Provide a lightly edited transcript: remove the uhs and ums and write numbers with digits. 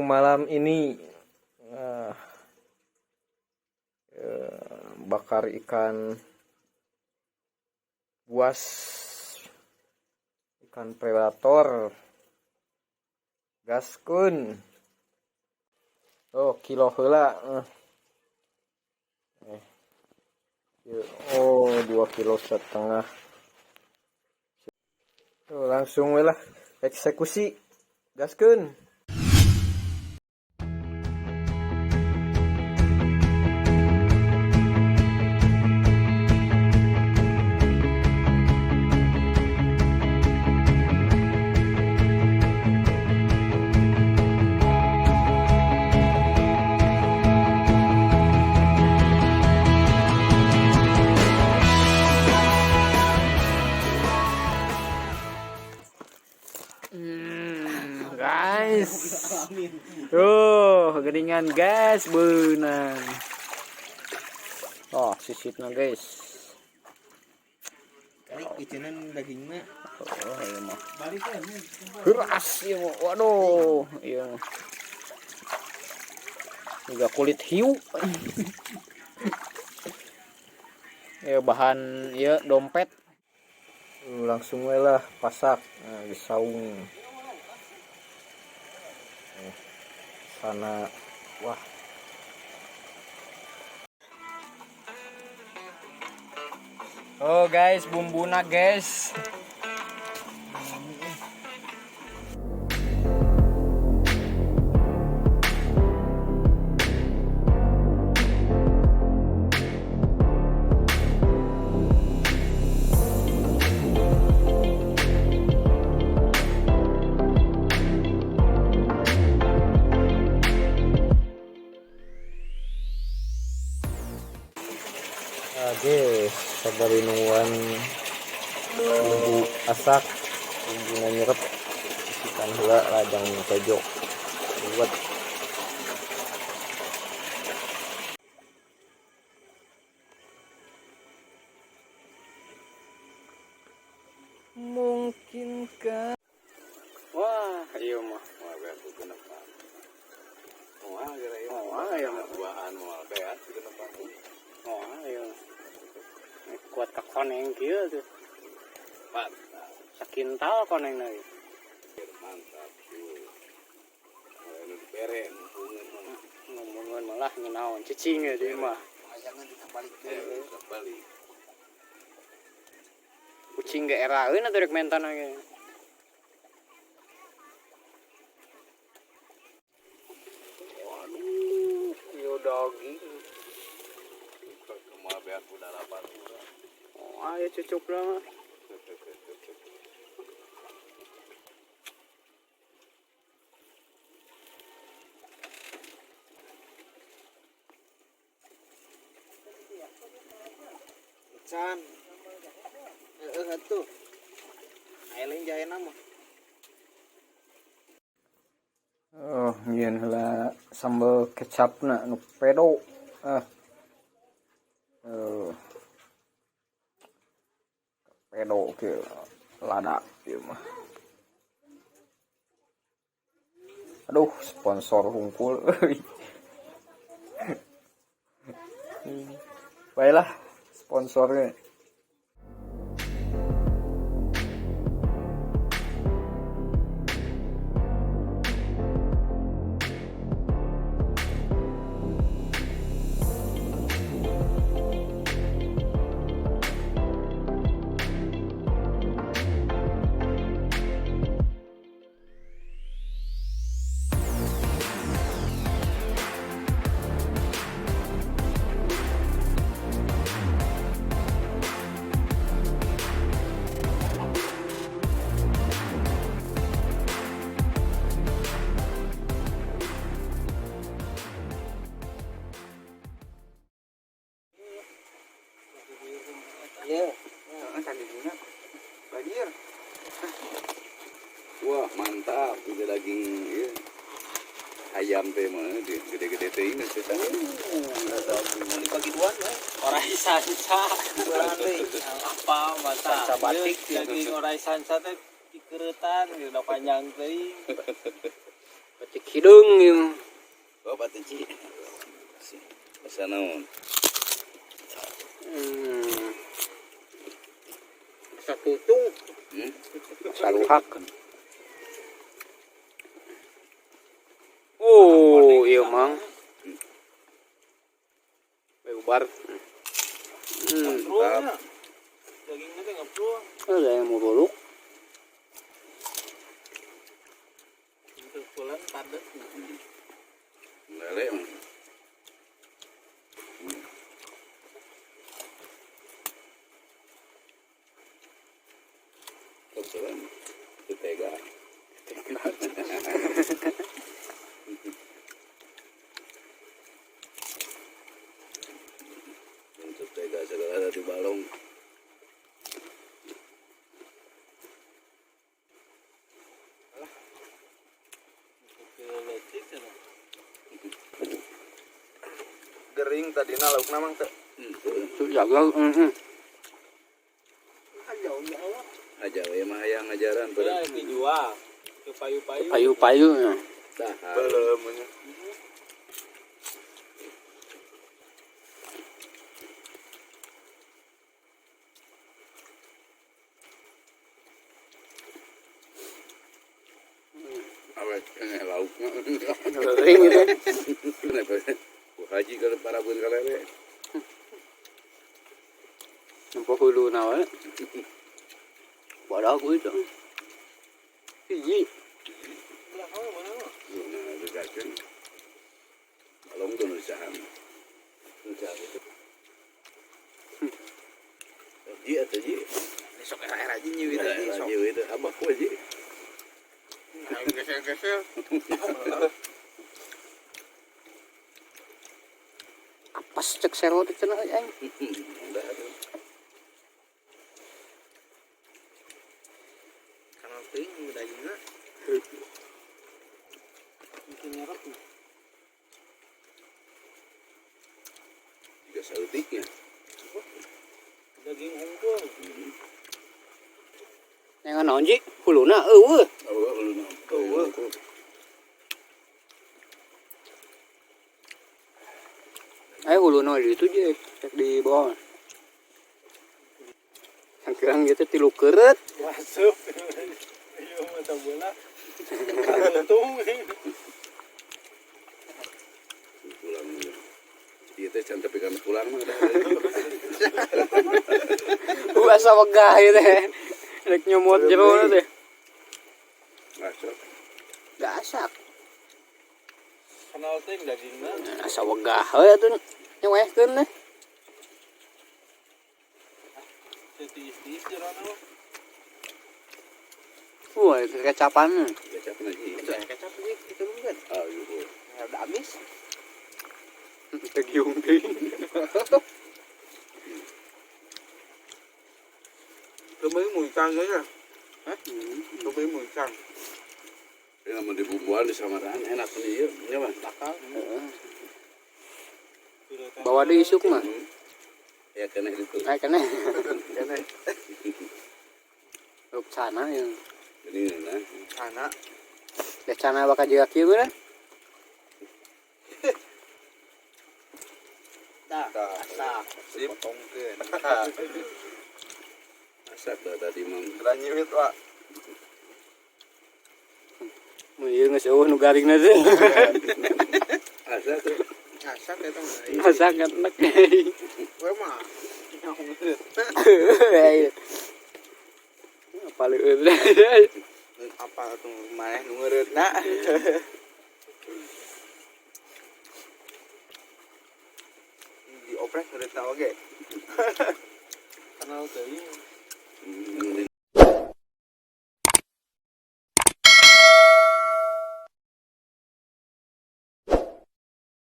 Menu malam ini bakar ikan buas, ikan predator, gaskun. Oh, kilo heula. Oh, 2,5 kilo. Tuh, langsung we lah eksekusi, gaskeun. Guys. Tuh, geringan guys, beunang. Oh, sisitna, guys. Kali icenan dagingna. Oh, iya mah. Keras ieu mah. Waduh, iya mah. Juga kulit hiu. Ya bahan ya dompet. Langsung we lah pasak, nah, disaung. Sana wah. Oh guys, bumbuna guys. Ah, guys, sabari nungguan bumbu asak, bumbu nyerep, isikan heula lajang kejo. Buat. Mungkinkah? Wah, iya mah. Wah, beas genepan. Wah, kira ieu. Wah, iya mah. Buahan moal beas genepan. Wah, iya. Kuat ka koneng kieu tuh. Mantap. Sakintal koneng lagi. Mantap. Tuh. Anu dibere ngomongin mah. Ngomongin malah ngenaon cicing ya dia mah. Jangan dibalik. Balik. Kucing ge eraeun atuh rek mentan ge. Waduh, ieu daging. Moal beas udah rapat. Oh, ayo cucuk lah. Can. Heeh atuh. Aya lain jahena mah. Oh, nyieun heula sambal kecapna nu pedo. Ah. Oh. Pedo kieu lada ieu mah. Aduh, sponsor hungkul euy. Baiklah, sponsornya. Iya. Heeh, banjir. Wah, mantap. Ini daging ieu. Ayam teh mah gede-gede teh ini teh. Daging pagi duaan we. Orai sanca. Duaan deui. Apa mata Sanca batik. Ieu daging orai sanca teh dikeureutan gitu, udah panjang teuing. Pacik hideung ieu. Oh, pateci. Asa naon? Satutung. Saluhak. Oh, iya mang. Ubar. Mantap. Dagingnya teh ngeprung. Ada yang mau boluk. Kebetulan padat. Lele mah. Kebetulan itu tega. Untuk tega segala ada di balong. Gering tadina laukna mang teu. Tuh jaga. Aja we mah hayang ngajaran Ya, dijual ke payu-payu. Payu-payu. Ya. Dahar. Belum nya. Awet kene laukna. Gering gitu. Kenapa? Ku haji kalau para pun kalele. Nempo hulu nawa. Badak itu. Hiji. Nah, digakeun. Balong tuh nu saham. Nu saham itu. Ji atuh ji. Sok era-era aja nyiwit aja sok. Ji itu abah ku ji. Gesel-gesel. Apas cek sero teh cenah aing. Udah atuh. Kana teuing dagingna. Bikin nyerap. Tiga saeutiknya. Daging unggul. Yang naon ji? Huluna eueuh. Oh, uluna. Eueuh. Ayo huluna di itu ji, cek di bawah. Sangkirang gitu tilu keureut. Masuk. Iya, mata bola. Untung. Pulang. Ieu teh can tepi kana pulang mah dah. Asa wegah ieu teh. Rek nyomot jero teh. Masuk. Gasak. Kenal teh dagingna. Asa wegah we atuh nyewehkeun teh. Tiis-tiis jerona mah. Wah, kecapan. Kecap na ji. Kecap aja itu mungkin. Ah, iya. Udah amis. Tegiung deui. Tôi mới mùi xăng đấy à? Tôi mới mùi xăng. Ini namun dibumbuan di samaraan enak nih ieu, nya mah. Bakal. Bawa deui isuk mah. Ya kena itu. Ai kana. Kene. Ruk cana ya. Ini nah. Sana. Da cana bakal jiga kieu meureun. Dah. Asak. Sip. Potongkeun. Asak dah tadi mah. Geura nyiwit, Pak. Mun ieu geus eueuh nu garingna teh. Asak tuh. Asak eta mah. Asak enak. Kowe mah. Apa leueur. Apa tuh maneh nu ngeureutna? Dioprek ngeureutna oge. Kenal teuing.